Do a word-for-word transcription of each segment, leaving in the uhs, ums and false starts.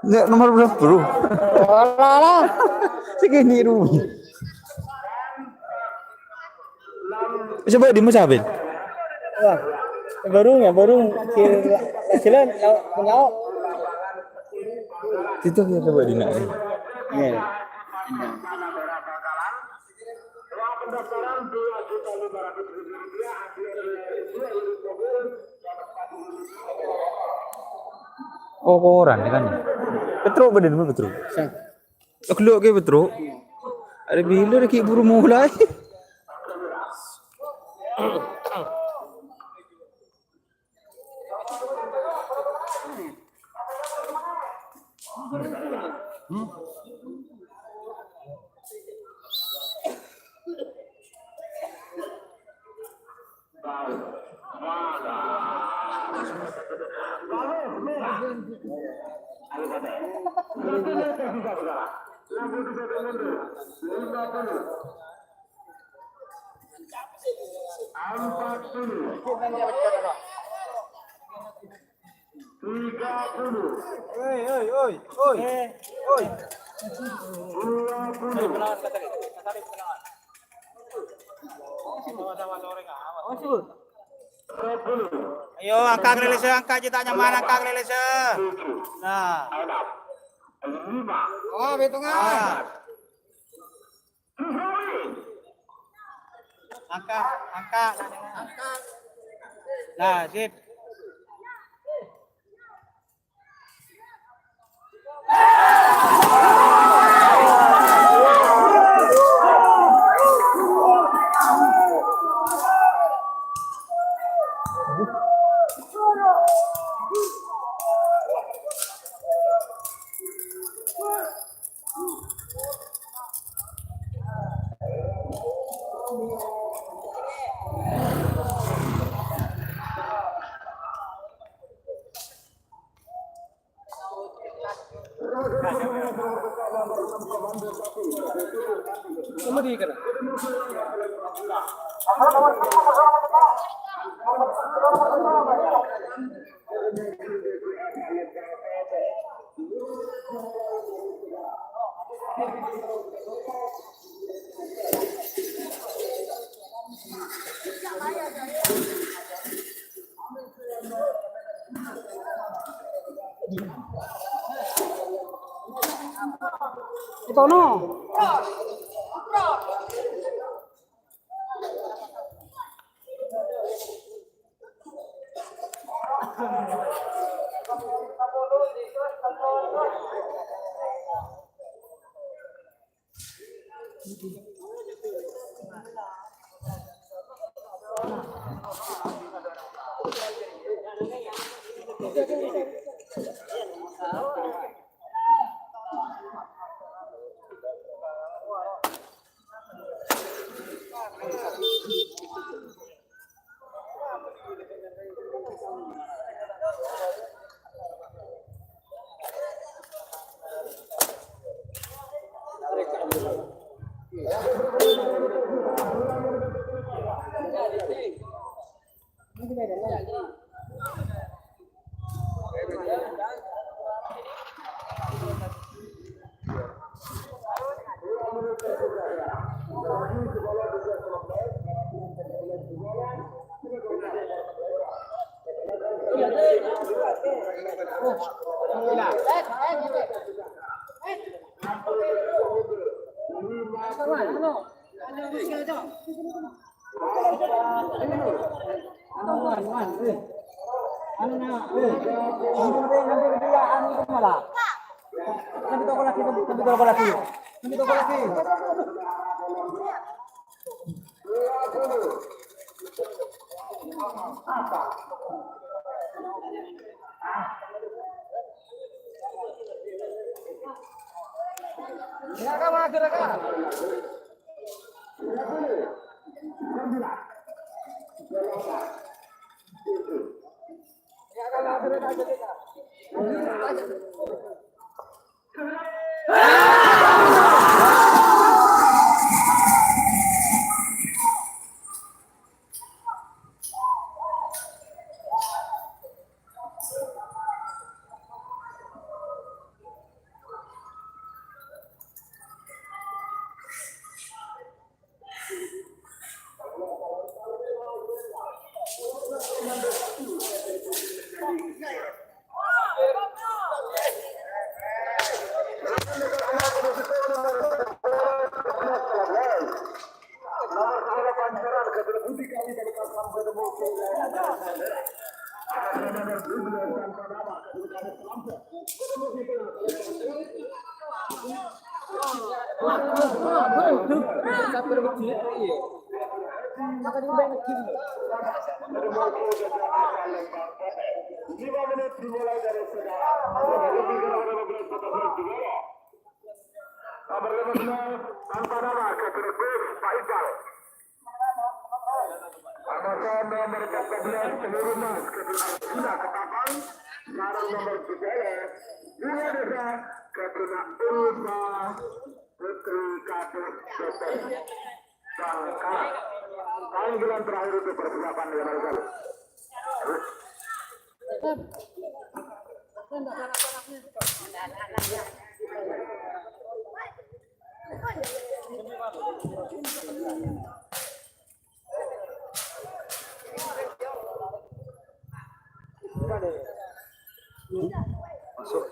Enggak, nomor berapa, Bro? Alah, alah. Segini, Bro. Coba di Musabil. Wah, baru ya, baru kira, kira, nyawa. Itu kita coba di nak. Iya. Kokoran, ya kan? Petro, bener, Petro. Sa- Lo gelo' ke, Petro. Arè bilâ rè ghi' buru molaè. Empat puluh. Tiga puluh. Oi, oi, oi, oi. Oi. Dua puluh. Ayo, angka' kalèlèsè, angka' cè' ta' nyaman, angka' kalèlèsè. Nah. Lima. Oh, hitungan. Ah. Angka', angka'. Nah, sip. Itono. Anu, anu, eh. Anu, na, eh. Anu, anu, anu, dua, anu, itu malah. Sampai toko lagi, sampai, sampai toko lagi. Sampai toko lagi. Lima menit dimulai dari sekarang. Nomor lima belas, tanpa nama, Kadir Bus, Pak Iqbal. Nomor empat belas, Telur Emas, Kadir Arjuna, Ketapang. Sekarang nomor tiga belas, Bunga Desa, Kadir Ulfa, Putri Kadir Bus. Bangka. Panggilan terakhir untuk persiapan, ya, Marcel. Masuk.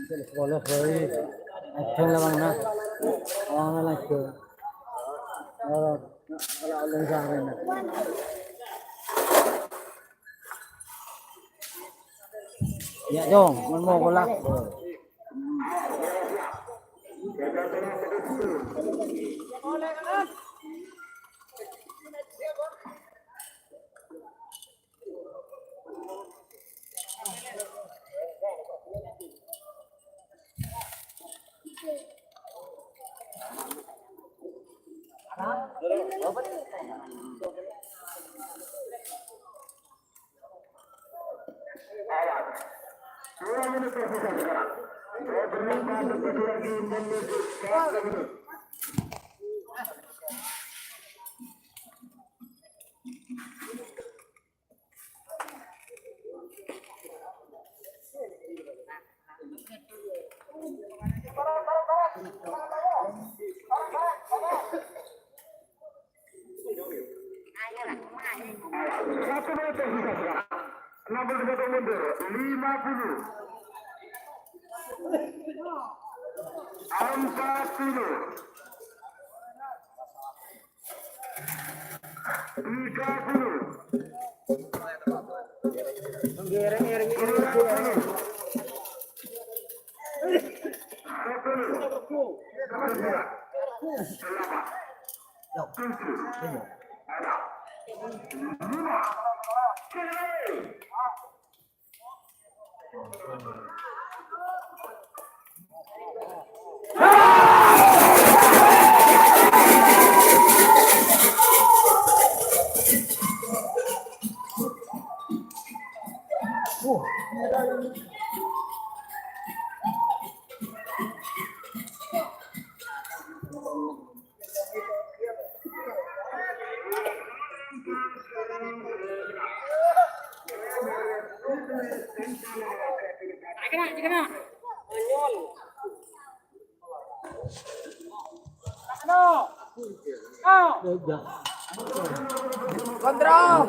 Sekolah, boy. Ajang lawang, nah. Lawang lagi. Oh, kalau oleh sarana. Ya, Jong, mon mau kolak. Dua menit tersisa sekarang. Beberapa detik lagi menuju satu menit. Satu menit tersisa sekarang. Enam puluh satu mundur. Lima puluh. Empat puluh. Tiga puluh. Dua puluh. Sepuluh. Sembilan. Delapan. Tujuh. Enam. Lima. Tiga. Kontrol.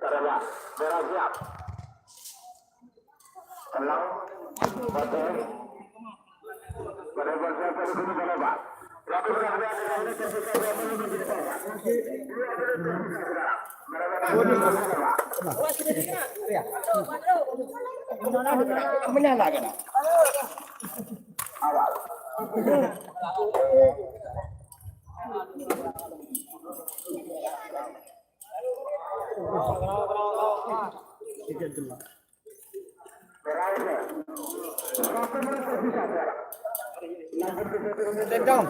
Taruhlah, merah siap. Tenang. Oke. Pada siap dari sini, Pak. Menyala kan? Tendang.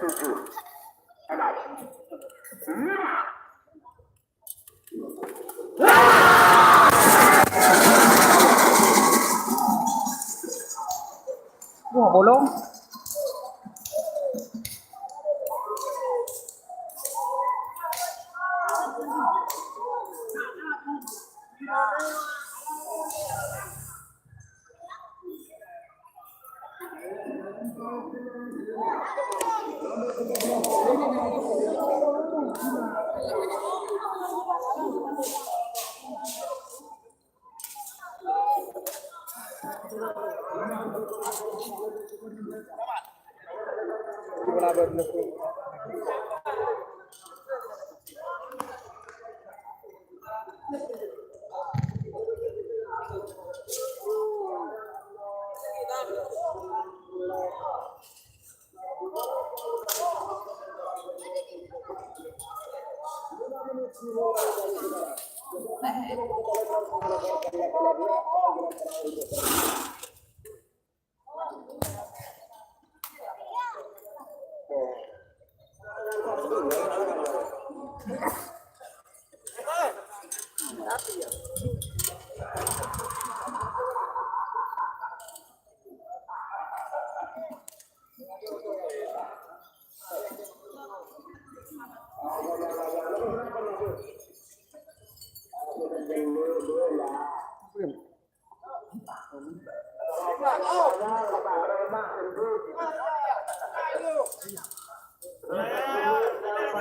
Tujuh, enam, lima. Wah, bolong.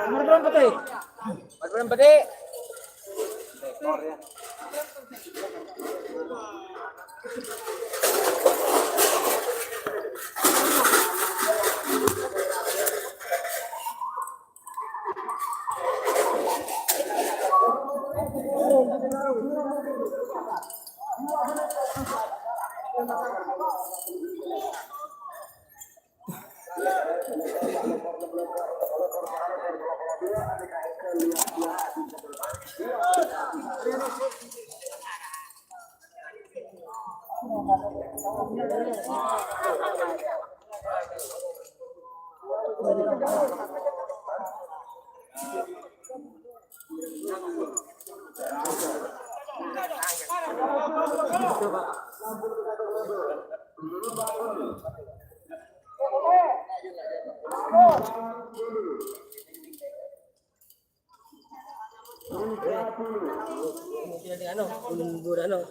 Nomor berapa, Teh? Nomor berapa, Dek? Anu, bun-, bun-, anu.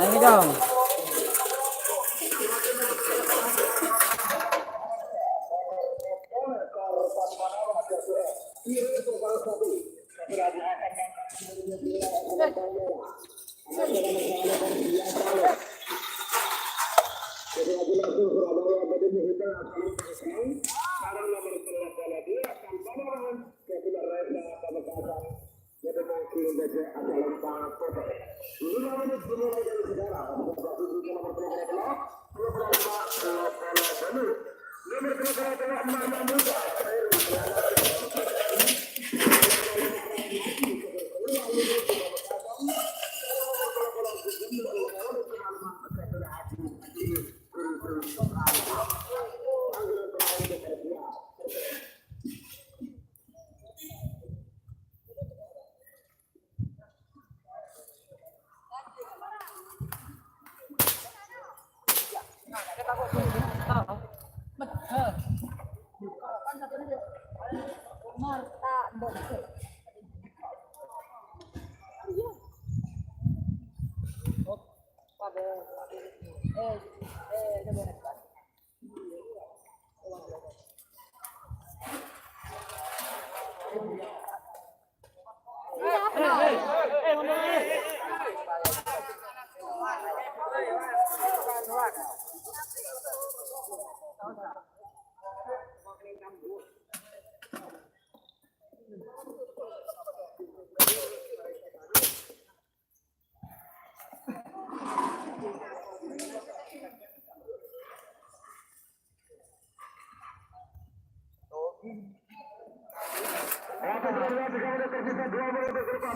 Ayo dong.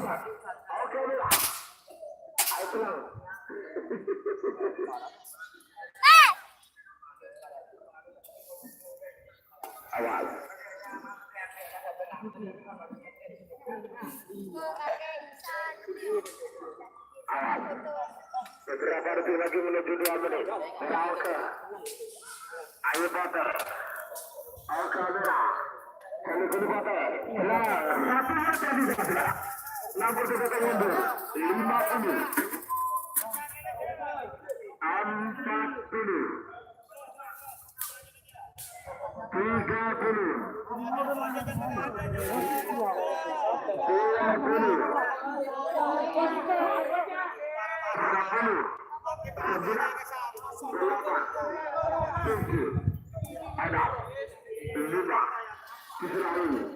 Oke, Mila. Ayo pulang. Awas. Awas. Beberapa detik lagi menuju dua menit. Oke. Ayo, Potter. Oke, Mila. Kali dulu, Potter. Nah, satu menit lagi, sudah. Nomor tiga mundur. Lima puluh. Empat puluh. Tiga puluh. Dua puluh. Sepuluh. Sembilan. Delapan. Tujuh. Enam. Lima. Israel.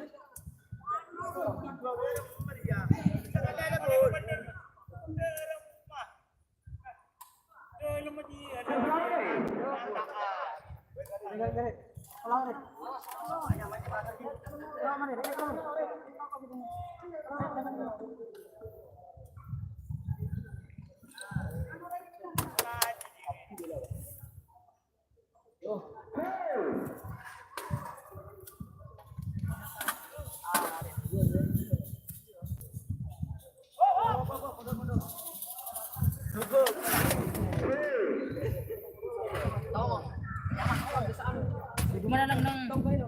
Gimana, Neng, Neng?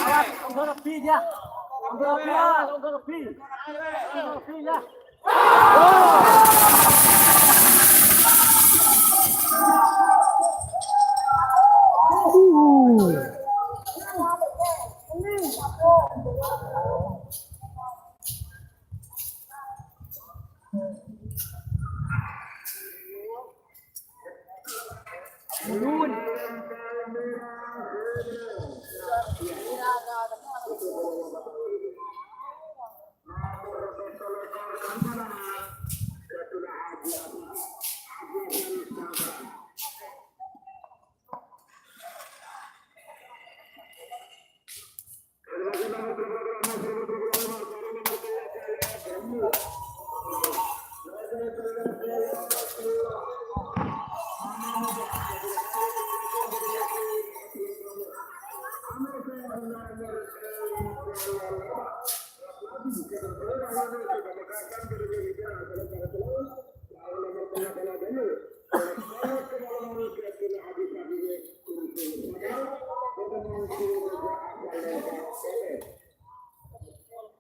Awas, unggah lebbi, ya. Unggah lebbi, ya. Unggah lebbi. Unggah lebbi, ya.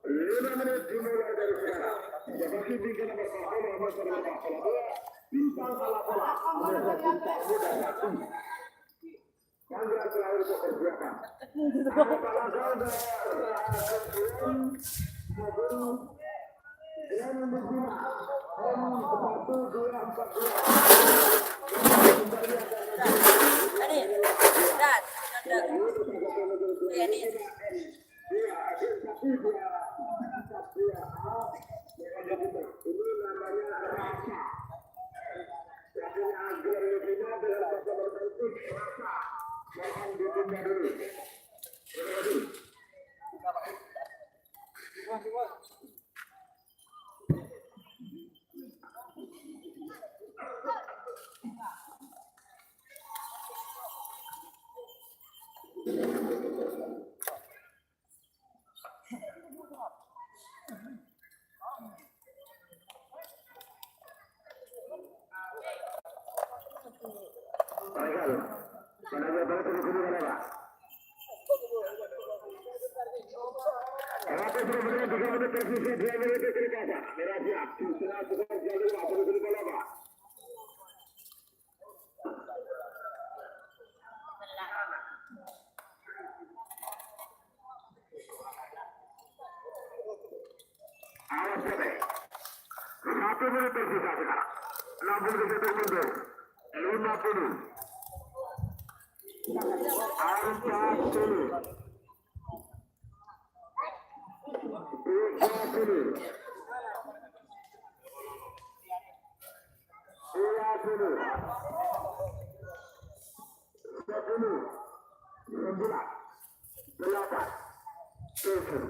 Lima menit dimulai dari sekarang. Bagi bingkai nomor satu, nomor satu, nomor satu. Bintang Palapala. Yang terakhir untuk persiapan. Awas, Bebe. Satu menit tersisa sekarang. Enam puluh detik mundur. Lima puluh. Empat puluh. Tiga puluh. Dua puluh. Sepuluh. Sembilan. Delapan. Tujuh.